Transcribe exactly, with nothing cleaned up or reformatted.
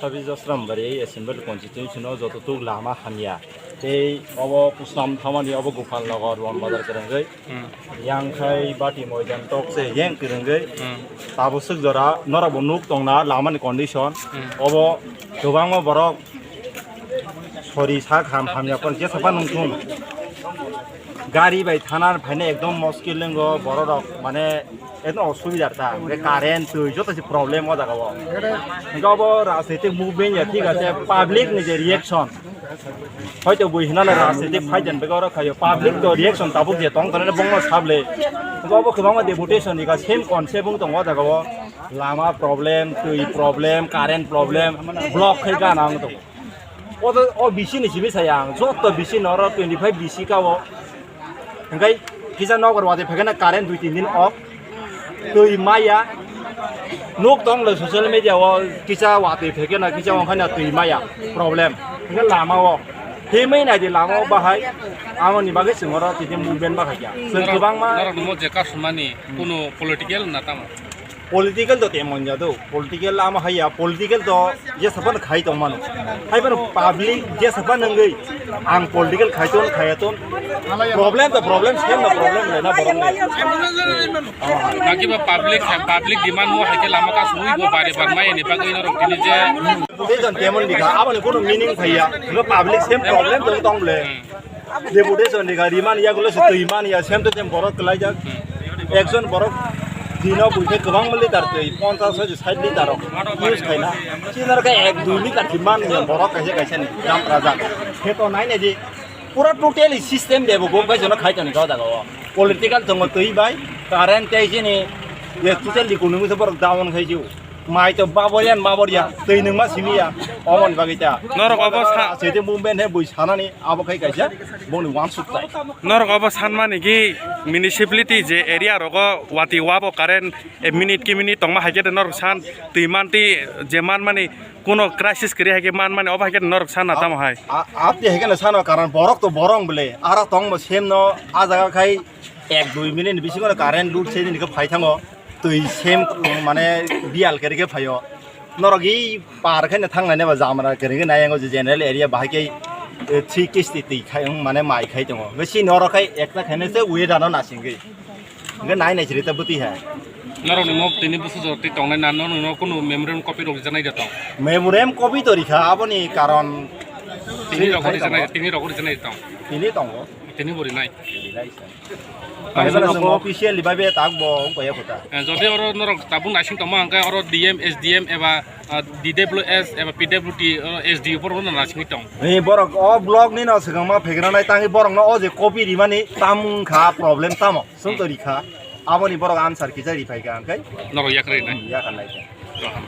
Sabi Jasrambari Assembly Constituency no joto tuk lama hamya. Tei obo Pusnam thamani obo Gopal Nagar, Ron Bazar kwrwngwi. Hmm. Yang khai Bati Moidan tok se yang kwrwngwi. Hmm. Tabuk swk jora norok bo nuk tongna lama ni condition. Hmm. Obo kwbangma borok sori sak ham hamya kon jesa pa nung thung. Gari bai thana phaina ekdom moskil lengo borok rok mane ekdom osubidar ta. Hwnkhe current twi joto se problem o jaga o. Hwnkhe obo rajnitik movement ya thik ase, public ni je reaction. Hoito bui hinale rajnitik fight and begoro khayo. Public to reaction tabuk je tong tongene bongno sable. Obo kwbangma deputation ni ka same concept wng tongo o jaga o. Lama problem, twi problem, current problem, block khai gana wng tongo. O to, o bisi ni simi saya ang. Joto bisi noro twenty five bisi ka o. Hingkai kisa nokbar wadi phekena current dui tin din off. Twi maya. Nuk tong le social media o kisa watwi phekena kisa ongkha na twi maya. Problem. Hingke lama o. Himai nai di lama o bahai. Amo ni bagwi chwng oro tini movement bahai ya. Chwng kwbangma. Norok ni mo je kasumani kuno political na tamo? Political to temon ya do. Political lama hai ya. Political to je sapan khai tong mano. Hai ban public je sapan nangwi. Ang political khai ton khai ton. Problem to problem, same no problem le na borok ni. Naki ba public, public demand mo hai ke lama ka sui bo bare bar mai ni bagwi norok tini je. Tei jon temon dikha, aboni kuno meaning phaiya. Ngo public same problem tong tong le. Deputation dikha, riman ya gulo se twi man ya, same to same borok kwlai jak. Ekjon borok dino buithe kwbang liter twi, ponchash hai sait liter rok use khaina. Chinar khe ek dui liter si man ya borok kaisa kaisa ni jam raja. Khe to nai nai di. Pura totally system debo bo bai jono khai toni kau daga o. Political tongo twi bai, current tei jini, ye totally kunungo se borok down khai ju. Mai to baborian maboria, twi nungma simiya, omon bagwi ta. Norok obo sa- Sete movement he bui sanani abo khai kaisa, boni wansuk tai. Norok obo sanmani ki municipality je area rogo wati wabo current e minute ki minute tongma hai khe norok san twi man twi je man mani Kuno crisis kwrwi hai khe man mani, obo hai khe norok sana tamo hai. A, a, aboni hai khe no sano karon borok to borong bole, ara tong bo sem no, a jaga khai ek dui minute ni bisingo no current lut se din khe phai thango, twi sem mane biyal kwrwi khe phaio. Norok i par khai no thang nai ba jamra kwrwi khe nai ango je general area bahai khe, eh, three kisti twi khai, mane mai khai tongo. Bisi norok khai ekta khainai se weather no nasingwi. Hingke nai nai chiri ta bwtwi hai. Norok ni mok tini busu jor twi tongnai na, norok no kunu memorandum copy rok rijak nai da tong? Memorandum copy to rikha, aboni karon tini rok rijak nai, tini rok rijak nai tong. Tini tongo. Tini bo rinai. Rinai sa. Kaisa Kaisa no no official ni bai be tak bo wng kaya kota. Eh, jodi oro norok tabuk naising tongma hingke oro D M, S D M eba, ah, D W S eba P W D, oro S D O borok no naisingwi tong. Ni borok o block ni no swkangma phegra nai tangwi borok no o je copy rimani tam wngkha problem tamo. Sumto rikha, aboni borok answer kisa riphai kha, hwnkhe? Norok yakarwi nai? Hmm, yakar nai kha. Roham.